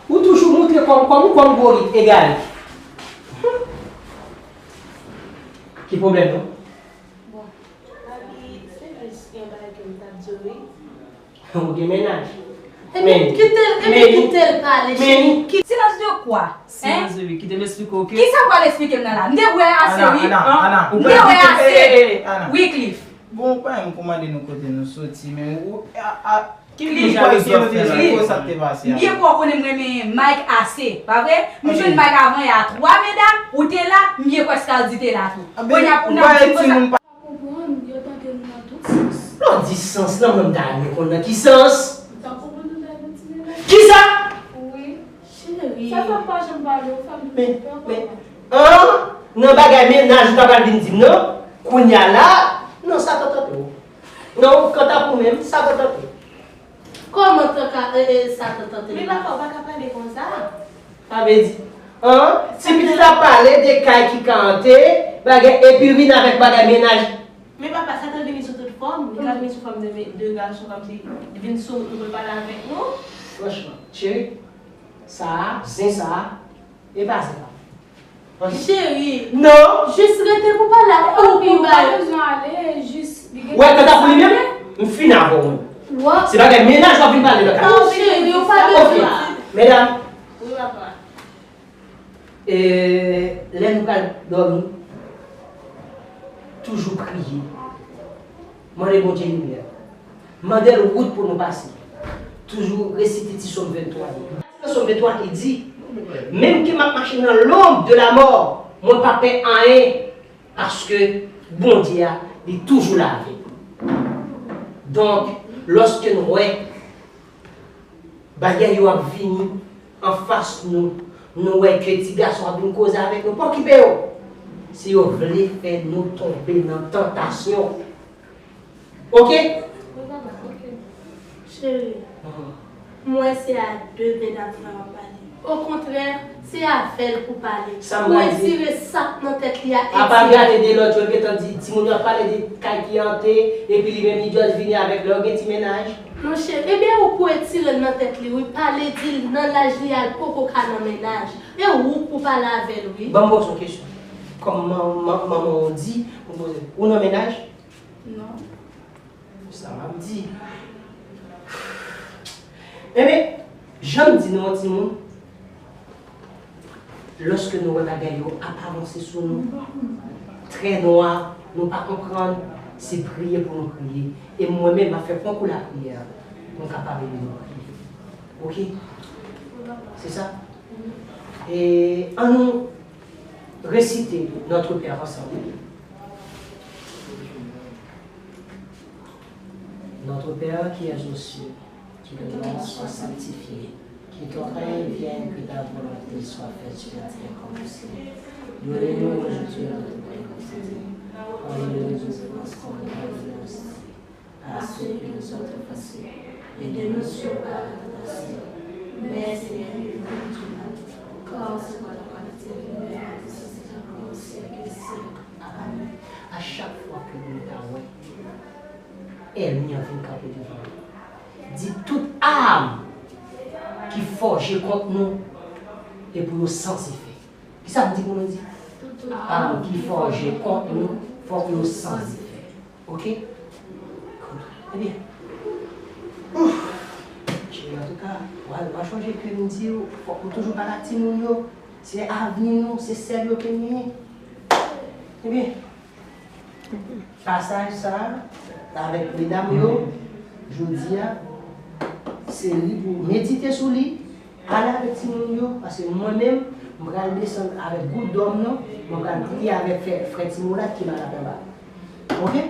Ou toujou montre kòm, kòm, kòm gwo rit, egare. Ki pwoblèm nou? Bon, papi, se jis yon bagay ke m t ap di w, wi. Ou gen mennaj? Epi kite l, epi kite l pale, cheri. Silence de quoi? Silence de wi, kite m eksplike w, ok? Kisa w pral eksplike m nan la? M te wè ase, wi. Ana, Ana, Ana. M te wè ase. Ana. Wi, Cliff. Bon, ou pa menm kòmande nou kote nou soti, men ou, a, a, ki pwojè w fè la? Ki sa k te pase a? M byen kwè w konnen m renmen Mike ase, pa vre? M jwenn Mike avan yè a twa, medam, ou te la, m byen kwè Scarlett te la tou. Kounye a pou n ap di m konsa. Pa konprann, yo tante nou nan tout sans. Lè w di sans lan, mwen m ta renmen konn nan ki sans. Ou pa konprann nou ta di ti nèg la? Kisa? Wi. Cheri. Sa fè m pa janm pale w, fè m toujou pè, papa. Men, men, an, nan bagay mennaj ou ta pral vin di m non? Kounye a la, non, sa tantante w. Non, kanta pou mwen, sa tantante w. Kòman tan ka, e, e, sa tantante w? Men papa, ou pa ka pale konsa. Sa vle di, an, ti pitit ap pale de kay ki ka ante, bagay, epi vin avèk bagay mennaj. Men papa, Satan vini sou tout fòm. Li ka vini sou fòm de, de gason, kòmsi li vin sou wout nou pou l pale avèk nou. Franchman, cheri, sa a, zen sa a, e pa zen la. Cheri, non, jis rete pou pale ak ou pi bay. Ou pa bezwen ale, jis li gen... Wè, kanta pou li menm, m fin avè w menm. Se bagay mennaj w ap vin pale nan kay. Non, cheri, ou pa bezwen. Ok, medam. Wi, papa. E, lè nou pral dòmi, toujou priye. Mande Bondye limyè. Mande l wout pou nou pase. Toujou resite ti Sòm venntwa yo. Nan Sòm venntwa ki di, menm ke m ap mache nan lonb de lamò, mwen pa pè anyen, paske Bondye a, li toujou la avèk nou. Donk, lòske nou wè bagay yo ap vini anfas nou, nou wè ke ti gason ap vin koze avèk nou, pa okipe yo. Si yo vle fè nou tonbe nan tantasyon. Oke? Wi, papa, oke. Cheri, m wè se a de medam sa w ap pale. Okontrè, se avè l pou pale. Pou retire sa k nan tèt li a. Apa gade de lòt yo, l gentan di timoun yo ap pale de kay ki ante, epi li menm li just vini avèk lè w gen ti mennaj. Monchè, ebyen ou kwè ti l nan tèt li, wi, pale di l nan laj li a, l poko ka nan mennaj. E ou k pou pale avè l, wi. Ban m poze w kesyon. Kòm man-, man-, manman w di, m poze, ou nan mennaj? Non. Sa m ap di. Enben, jan m di nou an timoun, lòske nou wè bagay yo ap avanse sou nou, trè nwa, nou pa konprann, se priye pou nou priye. E mwen menm, m ap fè konkou lapriyè pou m kapab ede nou priye. Oke? Se sa? E ann nou resite Notre Père ansanm. Notre Père qui es aux cieux, que ton nom soit sanctifié, Que ton règne vienne, que ta volonté soit faite sur la terre comme au ciel. Donne-nous aujourd'hui notre pain quotidien. Pardonne-nous nos offenses comme nous pardonnons aussi à ceux qui nous ont offensés. Et ne nous soumets pas à la tentation, mais Seigneur, délivre-nous du mal. Car c'est toi la gloire, le pouvoir et la puissance éternelle au siècle des siècles. Amen. A chak fwa ke nou ta wè ènmi an vin kanpe devan nou, di tout arme ki fòje kont nou e pou yo san zefè. Kisa m di pou nou di? Tout arme ki fòje kont nou, fòk yo san zefè. Oke? Ebyen, ouf! Cheri, antouka, w a, w a chonje ke m di w, fòk ou toujou pale ak timoun yo. Se avni nou, se sèl yo ke nou ye. Ebyen, pasaj sa a, avèk medam yo, jodi a, se li pou medite sou li, ale avèk timoun yo, paske mwen menm, m pral desann avèk gwoup dòm nan, mwen pral priye avèk frè, frè Timolat ki malad anba. Oke?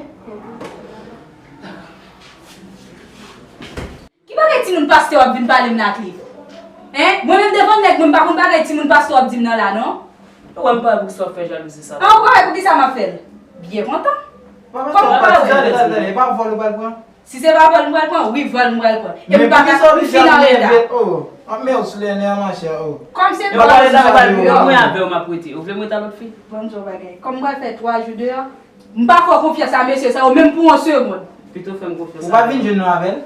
Ki bagay timoun pastè w ap vin pale m la, Cliff? Hein? Mwen menm devan nèg mwen, m pa konn bagay timoun pastè w ap di m nan la, non. Ou wè m pa wè poukisa w ap fè jalouzi sa. Ah, ou pa wè poukisa m ap fè l? Byen kontan. Kòman ou pa wè? Tande, tande, tande. E pa vòl ou pral pran? Si se pa vòl m pral pran, wi, vòl m pral pran. E m pa ka fin an reta. Oh, ap mè w sou lè nè a, machè, oh. Kòm se twa jou deyò. Mwen avè w m ap rete. Ou vle m rete a lòt fi? Bon, jan bagay. Kòm m pral fè twa jou deyò, m pa fè w konfyans a mesye sa yo, menm pou yon segonn. Pito fè m konfyans. Ou pa vin jwenn nou avè l?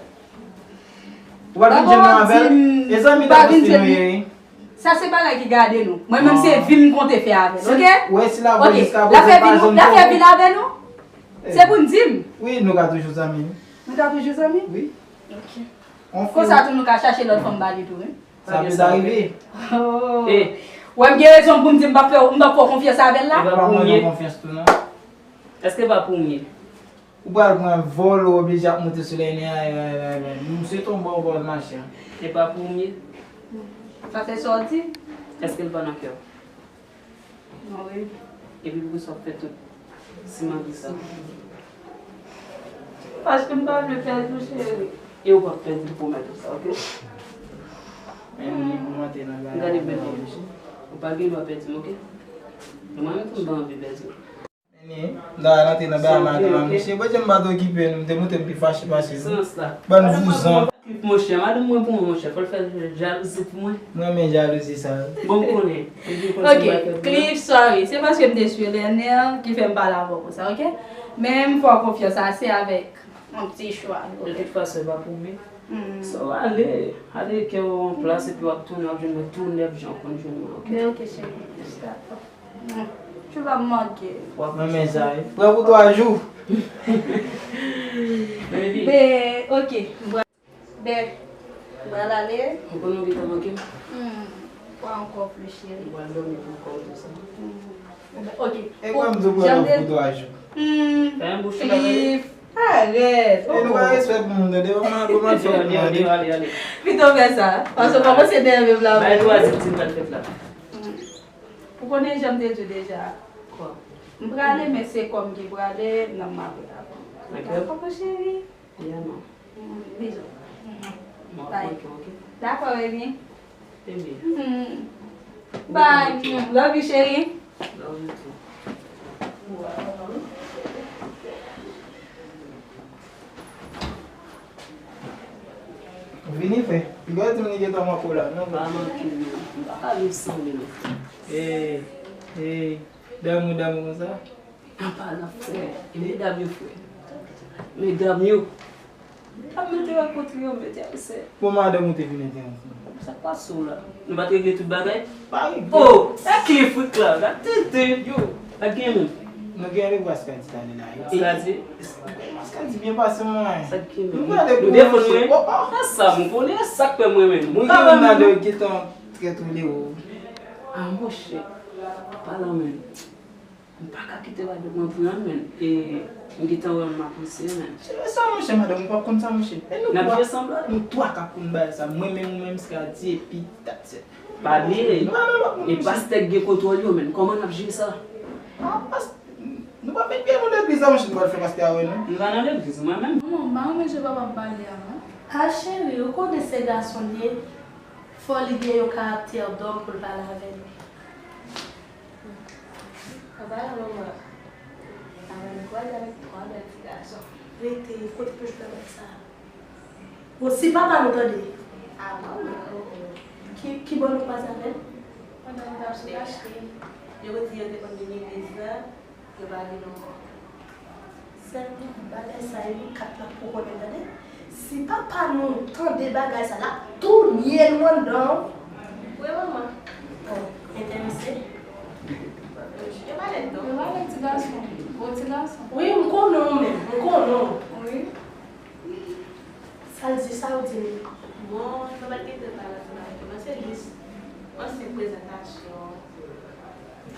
Ou pa vin jwenn nou avè l? E zanmi Dagoste nou ye, wi. Sa se bagay ki gade nou. Mwen menm se vi m konte fè avè l, oke? Wè si l ap viv jiska prezan, pa janm di yon mo. L ap fè vi l avè nou? Se pou n di m. Wi, nou ka toujou zanmi, wi. Nou ka toujou zanmi? Wi. Oke. Konsa tou nou ka chache lòt fanm ba li tou, wi. Sa pito rive. Oh. Wè m gen rezon pou m di m p ap fè, m p ap fè w konfyans avè l la? E pa pou m ye. Konfyans tou non. Èske e pa pou m ye? Ou pral pran vòl, ou oblije ap monte sou lè nè a, e, e, e, e. M swete w bon vòl, machè. E pa pou m ye. Sa se sa w di? Èske l pa nan kè w? Non, wi. Epi poukisa w ap fè tout simagrisa? Paske m pa vle pèdi w, cheri. E ou p ap pèdi l, m pwomèt ou sa, oke? Men li pou m antre nan bagay la, mesye. Ou pa gen dwa pèdi m, oke? E mwen menm tou m pa anvi pèdi w. Men li, m ta al antre nan bagay madanm lan, mesye. Bon, jan m pa t okipe nou, m te montre m pi fache pase nou. Bann vouzan. Monchè, madanm mwen pou mwen, monchè, fò l fè jalouzi pou mwen. M renmen jalouzi sa. Bon, m konnen. Oke, Cliff, sorry. Se paske m te sou lè nè ki fè m pale avè w konsa, oke? Men m fè w konfyans ase avèk yon ti chwa. De tout fason, e pa pou mwen. Sa w ale, ale kè w an plas, epi w ap tounen, w ap jwenn mwen tou nèf jan w konn jwenn mwen, oke? Men oke, cheri. Dakò. Tu vas me manquer. W ap renmen sa, wi. Pran pou twa jou. Men, oke. Bèf, m pral ale. Ou konnen w gentan manke m. Hmm, kwa ankò plis, cheri. Ou pral dòmi pou kò w tou sa. Hmm. Oke. E kwa m di w pran pou twa jou. Hmm. Fè yon bouch la, Cliff, arèt. E nou pa respè pou moun, tande. Kòman, kòman fè ale, ale, ale, ale. Pito fè sa. Paske w kòmanse nève m la. Bay twazyèm ti pral fèt la. Hmm. Ou konnen jan m te di w deja. Kwa? M prale, men se kò m ki prale, nanm m ap rete avè w. Dakò. Dakò, mon cheri. Yeah, man. Mm, bizou. Mm. Bye. Dakò, baby. Baby. Mm. Bye. Love you, cheri. Love you too. Vini, frè. Piga di m li gentan manke w la, non? Pa manke m, non. M pa ka viv san li, non, frè. Ey, ey, damou, damou konsa. An palan, frè. E medam yo, frè. Medam yo. Medam yo te rankontre yo, mete a sè. Bon, madanm ou te vin enterese. Sa k pase w la? Nou pa t regle tout bagay? Pa regle. Oh, e ki frik la? Gade tete yo. Sa k gen menm? Nou gen yon Maskadi talè la, wi. Maskadi? Maskadi byen pase, mwen. Sa k gen menm? Nou pale pou mwen. Nou defann mwen. Oh, oh. Sa, sa, m konnen sa k fè mwen menm. Mwen gen yon nan yo ki tan trè tolere w. Ah, monchè. Palan menm. M pa ka kite bagay mwen pran, men, e, m gentan wè m ap ranse, men. Se sa, monchè, madanm, ou pa konn sa, monchè. E nou twa, nou twa k ap konn bagay sa. Mwen menm, ou menm, Skadi, epi that's it. Pa bliye, e pastè k gen kontwòl yo, men. Kòman n ap jere sa? Ah, pas-, nou pa met pye nou legliz la, monchè, nou pral fè pastè a wè nou. M pa nan legliz, mwen menm. Manman, m pa renmen jan papa m pale a, non. Ah, cheri, ou konnen se gason l ye. Fò li gen yon karaktè dòm pou l pale avè nou. Anba la, manman. Avè l kwaze avèk twa bèl ti gason. Rete, kote pou jwenn bagay sa a? Bon, si papa nou tande. Ah, manman, oh, oh. Ki, ki bò nou kwaze avè l? Pandan nou t ap sot achte. Yo di yo te konn vin legliz la, yo pa vin ankò. Sèlman bagay sa yo kat la pou konnen tande. Si papa nou tande bagay sa, l ap tou nye nou anndan. Wi, manman. Bon, enterese? Yo pale non. Yo pale ti gason. Bon ti gason. Wi, m konnen w menm. M konnen w. Wi. Sa l di, sa w di m? Bon, nou pa t gen tan pale ansanm avèk yo, men se jis yon senp prezantasyon.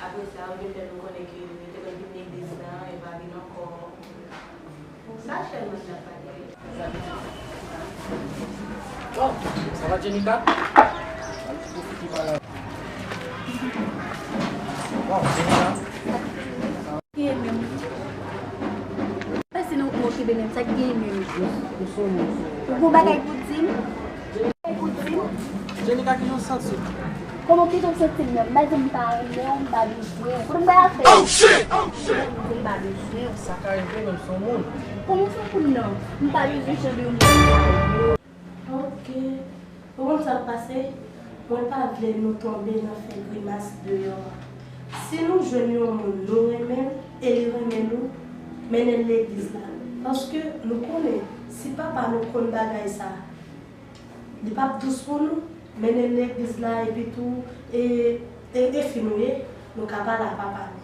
Apre sa, yo vin fè nou konnen ke yo te konn vin legliz la, yo pa vin ankò. Sa sèlman n ap pale. Bon, sa va, Jenika? Bon, Jenika. Gen menm. Pase nan ou okipe menm, sa k gen menm. Ou gon bagay pou di m? Bagay pou di m? Jenika, kijan w santi w? Kòman, kijan m santi m nan? M pa di m pa renmen w, m pa bezwen w. Kote m pral fè? M pa bezwen w. Sa ka rive, menm se yon moun. Kòman se yon moun nan? M pa bezwen jan de moun. Ok. Ou konn sa k pase? Mwen pa vle nou tonbe nan fè grimas deyò a. Si nou jwenn yon moun nou renmen l e li renmen nou, mennen l legliz la. Paske nou konnen, si papa nou konn bagay sa, li p ap dous pou nou. Mennen l legliz la, epi tou, e, e, e fi nou ye, nou ka pale a papa nou.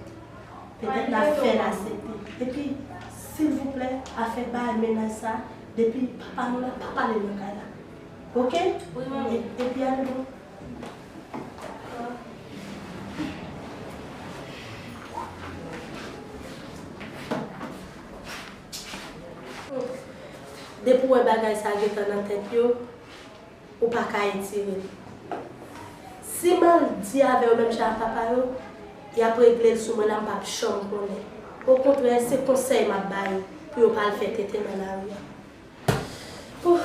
Petèt l ap fè l aksepte. Epi, silvouplè, afè bay mennaj sa, depi papa nou la, pa pale nan kay la. Oke? Wi, manmi. E, epi ale bon. Depi w wè bagay sa gentan nan tèt yo, ou pa ka etire l. Si m al di avè yo menm jan ak papa yo, y ap regle l sou mwen la, m p ap janm konnen. Okontrè, se konsèy m ap ba yo pou yo pa al fè tenten nan lari a. Ouf.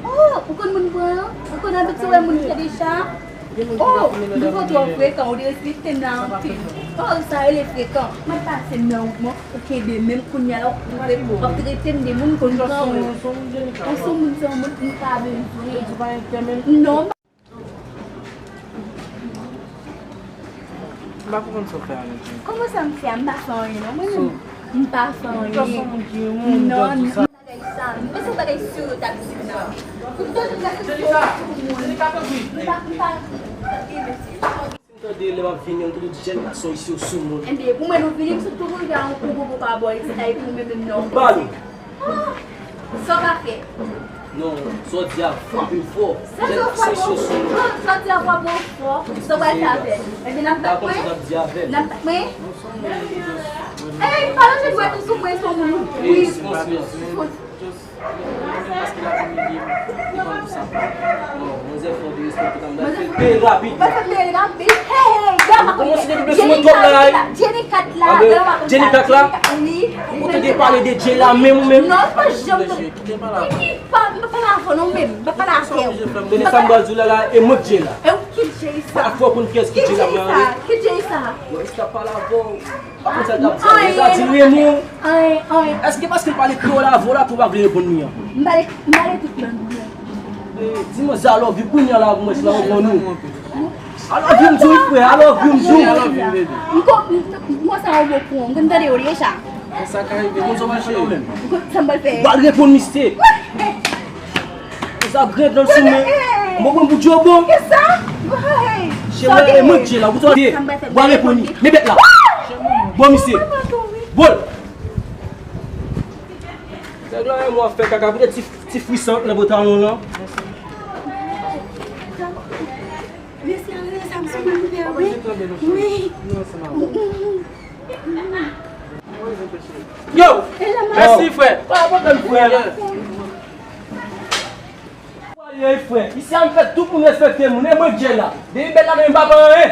Oh, ou konn moun pran an? Ou konn abitye wè moun fè deja? Oh, nou pran twò frekan, ou derespekte m la anpil. Oh, sa rele frekan. Mwen pase nan wout mwen, ou kenbe men m, kounye a la, ou ap trete m de moun konn pran ou. Ou se moun, se yon moun, m pa bezwen. Non, M pa konprann sa w fè a menm. Kòman sa m fè a? M pa fè anyen non, mwen menm. M pa fè anyen. Non, non, bagay sa. M panse bagay sou yo t ap di m nan. Pou m tande bagay sou yo pou moun. M pa, m pa, si m tande lè m ap vini, m tande di jèn gason isi yo sou moun. Enben, pou mwen nou vini, m sot tou rive a yon gwo bobo pa bò isit la, epi ou menm menm non. Balo. Sa w ka fè? Non, sa w di a frape m fò. Sa w di a frape w fò? Sa w di a frape w fò? Sa w pral fè avè l? Ebyen, n ap bat mwen? N ap bat mwen? Ey, pa lonje dwèt ou sou mwen, se yon moun ou bri. Paske l ap imilye m, li pran pou sa. Non, manzè fò de respè pou tanm bay fè l peye rapid. Bay fè l peye rapid. Hey, hey, gade. Ou kòmanse depi sou mwen twòp la, wi. Jenny kat la. Jenny kat la? Ou te gen pale de Jay la menm ou menm? Non, pa janm. Kite m pale avè w. Pa, m pa pale avè w non menm. M pa pale avè w. Tande sa m pral di w la la, e mwen k Jay la. E ou ki Jay sa? Ak fò konn kiyès ki Jay la pran. Ki Jay sa? Ki Jay sa? Bon, èske ap pale avè w? Pa konn sa l t ap di avè l. Li ta di l renmen w. Anyen, anyen. Èske paske l pale kreyòl avè w la tou w pa vle reponn li an? M pale, m pale tout lang. Eh, di manzè I love you kounye a la pou mwen si l ap reponn ou. I love you m di w wi frè, I love you m di w. M ko-, m, m konsa yon bon pou w. M konn tande yo deja. Sa ka rive, konn sa w pral fè non menm. M konn sa m pral fè. Ou pral reponn misye. Sa grenn nan sou mwen. Mwen pran pou djobo. Kisa? Hey! Chè mwen, e mwen k Jay la, ou tande? Bwa reponn li. Men bèt la. Bon, misye. Bol. Sa glwa mwen fè kaka, poutèt ti, ti frisan nan pantalon lan. Mesye, ale sa m sou mwen, wi. Wi. Yo! Mèsi, frè. Pa pwoblèm, frè. Aye, frè. Isi a m fè tout moun respekte moun. E mwen k Jay la. Depi bèt la, men m pa pran anyen.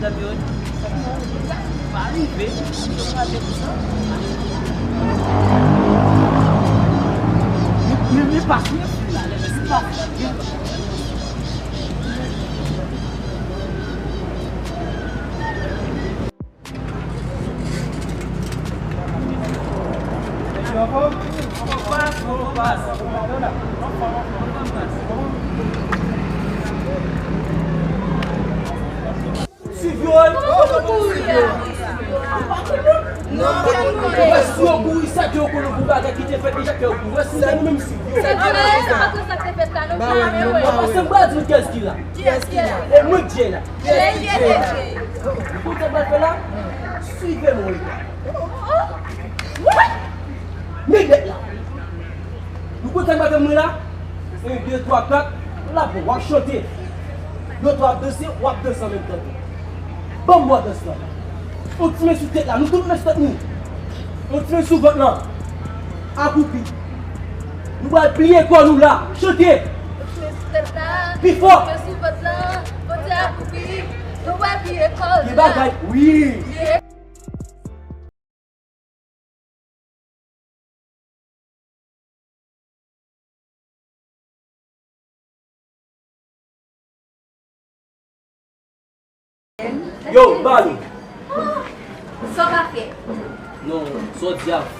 Zòt yo, pa rive. Men, men, men pa fè, men pa fè. Swiv yo, wi. Kòman pou nou kouri a? Ou pa konn nou? Non, m pa konn nou. Wè, si yo kouri, sa ke yo konnen pou bagay ki te fèt deja, ke yo kouri. Wè, si nou menm swiv yo. Sa ki nan sa? Sa ki te fèt la, nou pa wè, nou pa wè. Paske m pral di nou kiyès ki la. Kiyès ki la? E mwen ki la. Jeye, jeye. Ou konn sa m pral fè la? Swiv mwen. Men bèt la. Nou konn sa k ap fè mwen la? En, de, twa, kat. La, bon, w ap chante. Lòt w ap danse, w ap danse an menm tan tou. Ban m bwa dans la. On ti men sou tèt la, nou tout men sou tèt nou. On ti men sou vant lan. Akwoupi. Nou pral pliye kò nou la. Chante. On ti men sou tèt la. Pi fò. On ti men sou vant lan. Fò ti akwoupi. Nou pral pliye kò nou la. Gen bagay. Wi. Yo, Bali. Sa w ka fè? Non, sa w di a,